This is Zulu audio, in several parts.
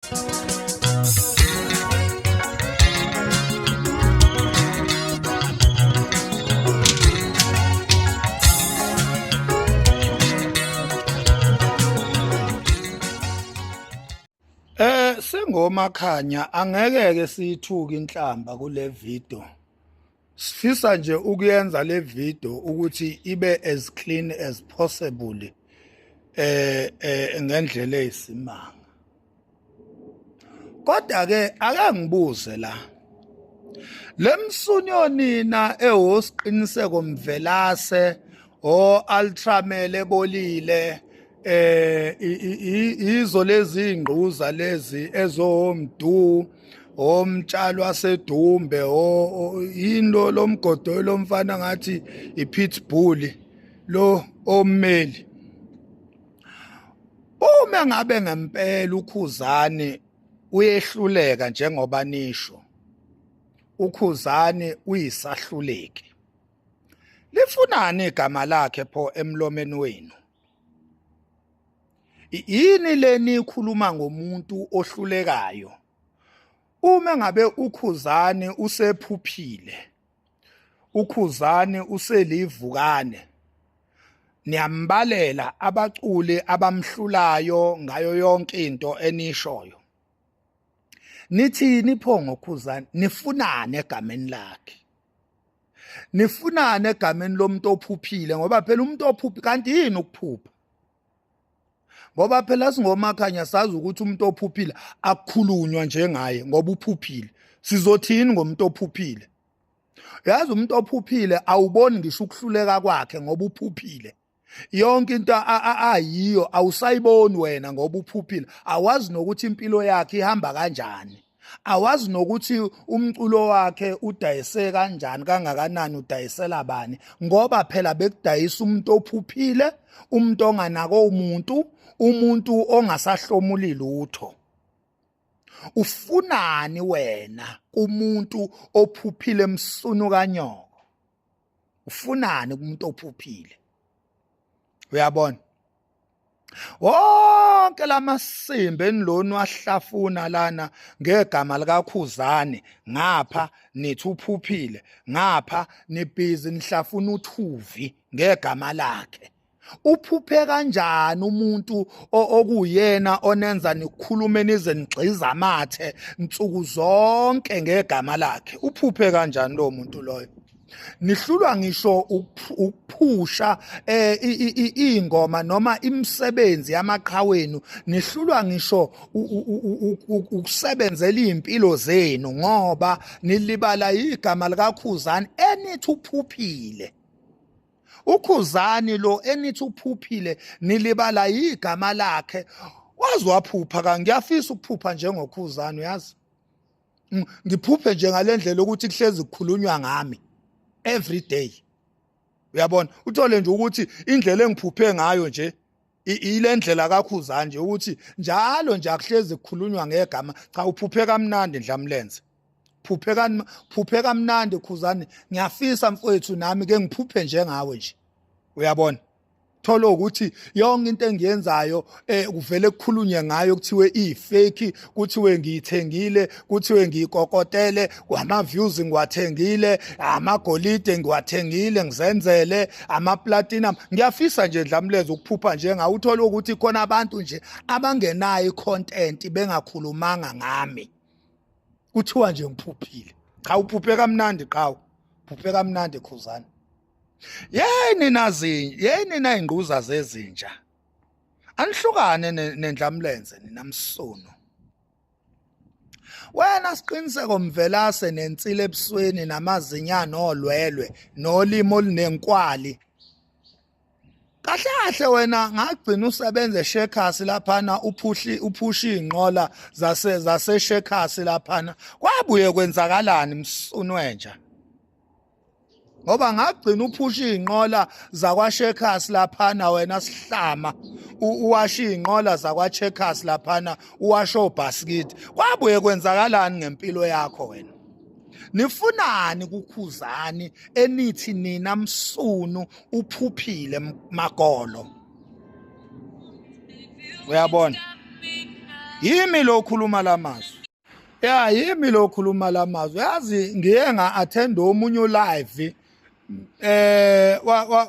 Singomakhanya angeke ke siyithuke inhlamba kule video. Sifisa nje ukuyenza le video ukuthi ibe as clean as possible ngendlela eyisimanga. Kodwa ke ake ngibuze la. Lemsunyonina ehosiqiniseko Mvelase o Ultramele bolile izo lezi ingquza lezi ezomdu omtshalo wasedumbe o yini lo lomgodo lomfana ngathi ipitbull lo ommeli. Uma ngabe ngempela uKhuzani uyehluleka njengoba nisho, uKhuzani uyisahluleki, lifunani igama lakhe pho emlomeni wenu? Yini leni ikhuluma ngomuntu ohlulekayo? Uma ngabe uKhuzani usephuphile, uKhuzani uselivukane, niyambalela abaculi abamhlulayo ngayo yonke into enishoyo. Nithini pho ngoKhuzani? Nifunani egameni lakhe? Nifunani egameni lomuntu ophuphile? Ngoba phela umuntu ophuphi, kanti yini ukuphupha? Ngoba phela singomakhanya sazi ukuthi umuntu ophuphile akukhulunywa njengaye ngoba uphuphile. Sizothini ngomuntu ophuphile? Yazi umuntu ophuphile awuboni ngisho ukuhluleka kwakhe ngoba uphuphile. Yonke into ayiyo awusayiboni wena ngoba uphuphile. Awazi nokuthi impilo yakhe ihamba kanjani, awazi nokuthi umculo wakhe udayise kanjani, kangakanani, udayisela bani, ngoba phela bekudayisa umuntu ophuphile, umuntu onganako umuntu, umuntu ongasahlomuli lutho. Ufunani wena kumuntu ophuphile msunu kanyoko? Ufunani kumuntu ophuphile? Uyabona wonke lamasimba enilona wahlafuna lana ngegama likaKhuzani, ngapha nithi uphuphile, ngapha nibhizi nihlafuna uthuvi ngegama lakhe. Uphuphe kanjani umuntu okuyena onenza nikhulume nize nigxiza amathe nsuku zonke ngegama lakhe? Uphuphe kanjani lo muntu loyo? Nihlulwa ngisho ukuphusha ingoma noma imisebenzi yamaqhawenu, nihlulwa ngisho ukusebenzela izimpilo zenu ngoba nilibala igama likaKhuzani enithi uphuphile. UKhuzani lo enithi uphuphile nilibala igama lakhe. Waze waphupha ka, ngiyafisa ukuphupha njengoKhuzani, uyazi. Ngiphuphe nje ngalendlela ukuthi kuhlezi kukhulunywa ngami every day. Uyabona, uthole nje ukuthi indlela engiphuphe ngayo nje ile ndlela kaKhuzani nje, ukuthi njalo nje akuhlezi kukhulunywa ngegama. Cha, uphuphe kamnandi Ndlamlenze, phuphe kan phuphe kamnandi Khuzani. Ngiyafisa mfowethu nami ke ngiphuphe njengawe nje. Uyabona, thola ukuthi yonke into engiyenzayo kuvele kukhulunywe ngayo, kuthiwe i-fake, kuthiwe ngiyithengile, kuthiwe ngiyikokotele, ama views ngiwathengile, amagolide ngiwathengile, ngizenzele ama platinum. Ngiyafisa nje Dlamleza ukuphupha njengawe, uthola ukuthi khona abantu nje abangenayo i-content bengakhulumanga ngami, kuthiwa nje ngiphuphile. Cha, uphuphe kamnandi qhawe, phuphe kamnandi Khuzani. Yey nina zinja, yey nina ingquza zezinja, anihlukane nendlamlenze nina msunu. Wena Siqiniseko Mvelase nensila ebusweni namazinyane olwelwe nolimi olunenkwali. Kahle kahle wena ngagcina usebenza eShekasi laphana, uphuhli uphusha inqola zase zaseShekasi laphana. Kwabuye kwenzakalani msunu wenja? Ngoba ngagcina uphusha inqola zakwaShekasi laphana wena sihlama, uwasha inqola zakwaCheckers laphana, uwasha obhasikidi. Kwabuye kwenzakalani ngempilo yakho wena? Nifunani kuKhuzani enithi nina msunu uphuphile magolo? Uyabona? Yimi lo khuluma lamazwi. Ya, yimi lo khuluma lamazwi. Yazi ngiye nga-attend omunye ulive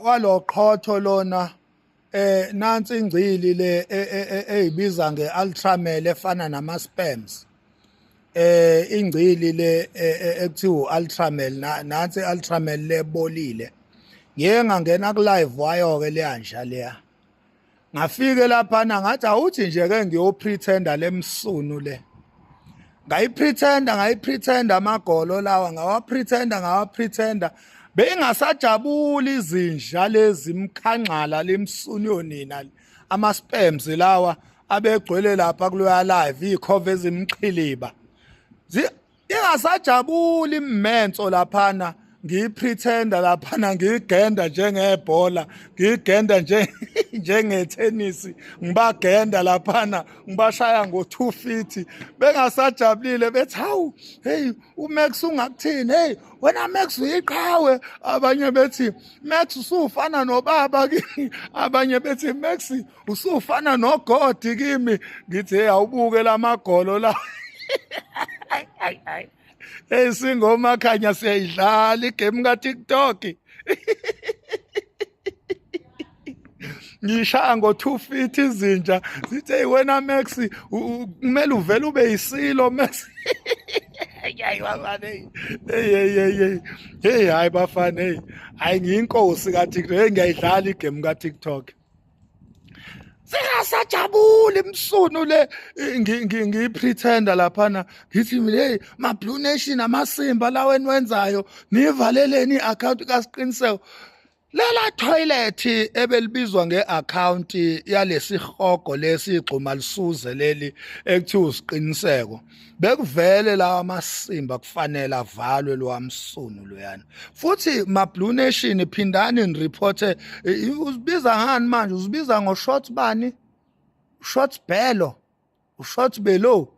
waloqhotho lona, nansi ingcili le eyibiza ngeultramel efana nama sperms, ingcili le ekuthiwa ultramel, nansi ultramel lebolile. Ngiye ngangena ku live wayo ke leyanja leya, ngafike laphana ngathi awuthi nje ke ngiyopretenda lemsunu le. Ngayipretenda, ngayipretenda amagolo lawa, ngawapretenda, ngawapretenda, bengasajabuli izinja lezi mkhangxala lemsunu yonina, ama sperms lawa abegcwele lapha kuloya live, ikhova ezimxhiliba, ingasajabuli imenso laphana. Ngiyipretenda laphana, ngiyigenda njengebhola, ngiyigenda nje njengethenisi, ngibagenda laphana, ngibashaya ngo-2 feet, bengasajabulile, bethi, "Hawu, hey, uMax ungakuthini? Hey wena Max, uyiqhawe." Abanye bethi, "Max, usufana nobaba kimi." Abanye bethi, "Max, usufana noGod kimi." Ngithi, "Hey, awubuke lamagolo la." Hey, singomakhanya siyayidlala igame ka TikTok. Ngishaya ngo-2 feet, izinja zithi, "Hey wena Max, kumele uvele ube yisilo Max." Hayi bafana, hey hey hey hey hey, hayi bafana, hey, hayi, ngiyinkosi ka TikTok. Hey, ngiyayidlala igame ka TikTok. Singasajabuli imsunu le, ngiyipretenda laphana, ngithi mina, "Hey ma Blue Nation, amasimba lawo eniwenzayo, nivaleleni i-account kaSiqiniseko." Lela toilet ebelibizwa ngeaccount yalesihogo lesi igxuma lisuze leli ekuthiwa uSiqiniseko, bekuvele lawa amasimba kufanele avalwe lowamsunu loyana. Futhi ma Blue Nation, phindani nireport. Uzibiza ngani manje? Uzibiza ngo short bani? Short bello, ushort below.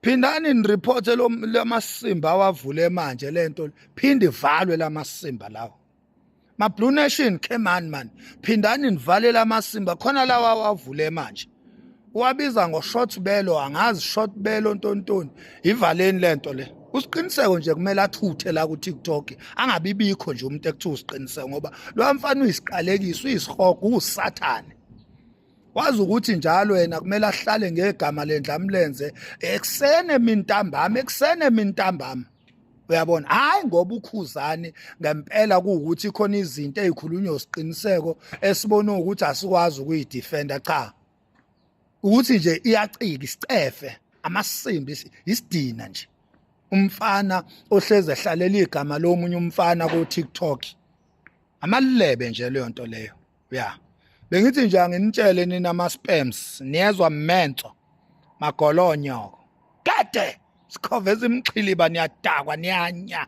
Phindani nireport lo lamasimba awavule manje lento, phinde ivalwe lamasimba lawo. Ma Blue Nation, come on man, phindani nivale lamasimba khona lawa awavule manje, uwabiza ngo short belo, angazi short belo ntontoni. Ivaleni lento le. USiqiniseko nje kumele athuthe la ku TikTok, angabi bikho nje umuntu ekuthiwa uSiqiniseko, ngoba lo mfana uyisiqalekiso, uyisihogo, usathane. Wazi ukuthi njalo yena kumele ahlale ngegama lendlamlenze ekusene emintambama, ekusene emintambama, uyabona? Hayi, ngoba uKhuzani ngempela kuwukuthi khona izinto ezikhulunywa uSiqiniseko esibona ukuthi asikwazi ukuyidefenda. Cha, ukuthi nje iyacika isicefe, amasimbi, isidina nje, umfana ohleze ehlalela igama lomunye umfana ku TikTok, amalebe nje leyo nto leyo. Ya, bengithi nje anginitshele nina ama sperms, niyezwa menso magolonyoko kade sikhoveza imxhiliba, niyadakwa, niyanya.